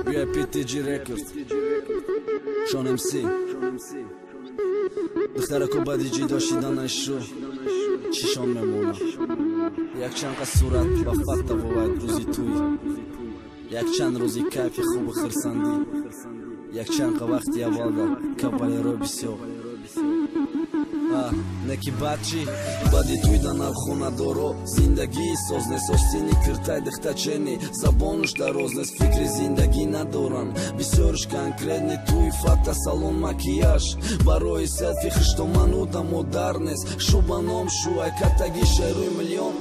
VIP TG Records, Шон МС. Духтарако баъди ҷидо шиданашро чишон мемонад. Якчанд қад сурат ба факта бовад рӯзи тӯй, якчанд рӯзи кайфи хубу хирсандӣ, якчанд қа вақти аввалда кавалеро бисёр. Неки баъд чӣ? Баъди тӯй да навхонадоро зиндагии соз нест, остини киртай дихтачени, забонуш дароз нест, фикри зиндагӣ надоранд, бисёрш конкретни тӯй фата салон макияж барои селфи хиштоману да модар нест, шу ба ном шуай катаги шеруи миллион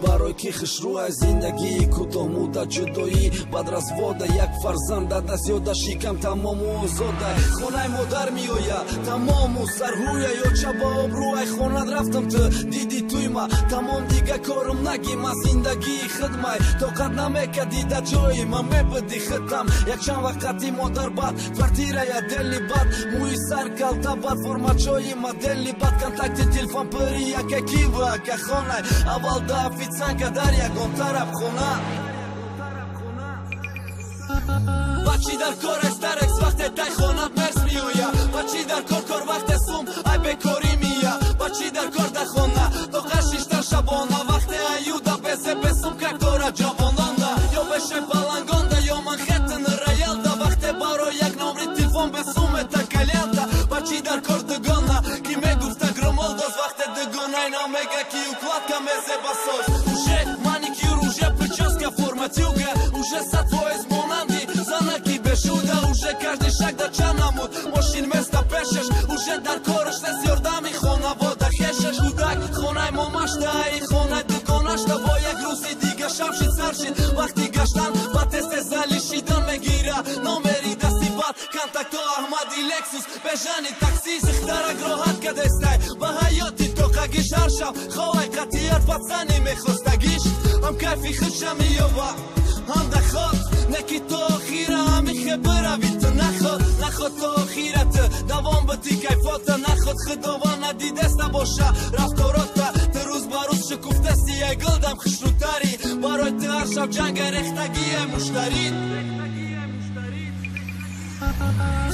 барои ки хушрӯай зиндагии кӯтоҳмуддат ҷудоӣ баъд развода як фарзанд дада зиёда шикам тамому озода хонаи модар меоя тамому сарҳӯя ё чаба обрӯай хонад рафтам ту диди туйма тамом дига корум нагима зиндагии хидмай тоқат намекади да ҷои ма мебуди хидтам якчанд вақти модар бад квартирая дели бад мӯи сар калта бад формачои модели бад контакти телефон пири яка кива ака хонай аввал да официантка дар ягон тараф хона. Бачи дар кор старекс вақте тай хона мерс меоя, бачи дар кор кор вақте сум ай бекорӣ мия, бачи дар кор дар хона тоқа шиштан шабона вақте аюда безе бесум как дора ҷавононда ё бешай балангонда ё Манхэттен роялда вақте барои як номри телефон бесумета калянта. Бачи дар кор дугона ки мегуфта громолдоз вақте дугонай намега ки укладка мезебасоз уже маникюр уже прическа форматюга уже сатвоиз монанди занаки бешуда уже каждый шаг да чанамуд мошин места пешеш уже дар корш нест ёрдами хонавода хешеш кӯдак хонаи момашта ай хонаи дугонашта бо як рӯзи дига шабшид саршид вақти гаштан ба тез-тез зали шидан мегира номери дасти бад контакто Аҳмади Лексус бежани таксист духтарак роҳат кадестай ба ҳаёти тоқагиш ҳар шаб ховай қатъият пацани мехостагиш ҳам кайфи худша меёва ҳам даход неки то охира ҳамихе бирави ту наход наход то охира ту давом бити кайфота наход худованд надидаста боша рафторота ту рӯз ба рӯз шукуфтасти ай гулдам хушрӯтарӣ барои ту ҳар шаб ҷанга рехтагие муштарӣ.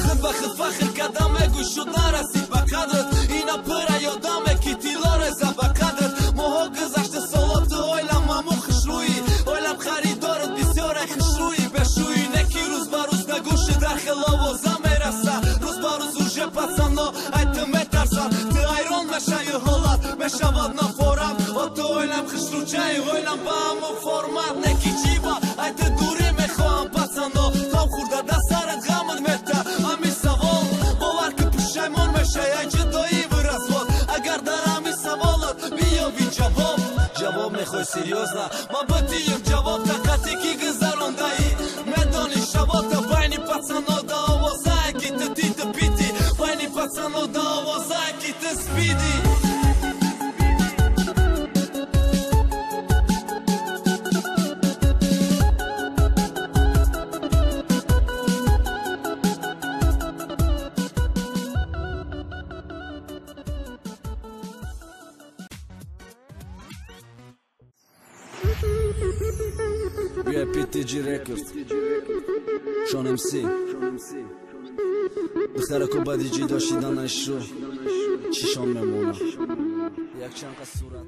Худ ба худ фахр кардам мегӯй шуд нарасид ба қадрат ина пира ёдаме ки тилло реза ба қадрат моҳо гузашта соло ту ойлам маму хушрӯӣ ойлам харидорат бисёре хушрӯӣ бешӯӣ неки рӯз ба рӯз да гӯши дар хел овоза мераса рӯз ба рӯз уже пацано ай ту метарсанд ту ҳайрон мешавӣ ҳолат мешавад нафорам о ту ойлам хушрӯчаи ойлам ба ҳамон формат неки чиба ай ту дурӣ мехоҳам пацано хоб хӯрда да сарат ғамат мета ҳамин савол бовар ки пушаймон мешавӣ ай ҷудоӣ ву развод агар дар ҳамин саволат биёви ҷавоб ҷавоб мехоҳӣ серьёзно ман битием ҷавоб тақате ки гузарондаӣ медонӣ шабота байни пацано да овозае ки ту титу пити байни пацано да овозае ки ту спиди. VIP TG Records, Шон МС. Духтарако баъди ҷидо шиданашро чишон мемонад. Якчанд қад сурат.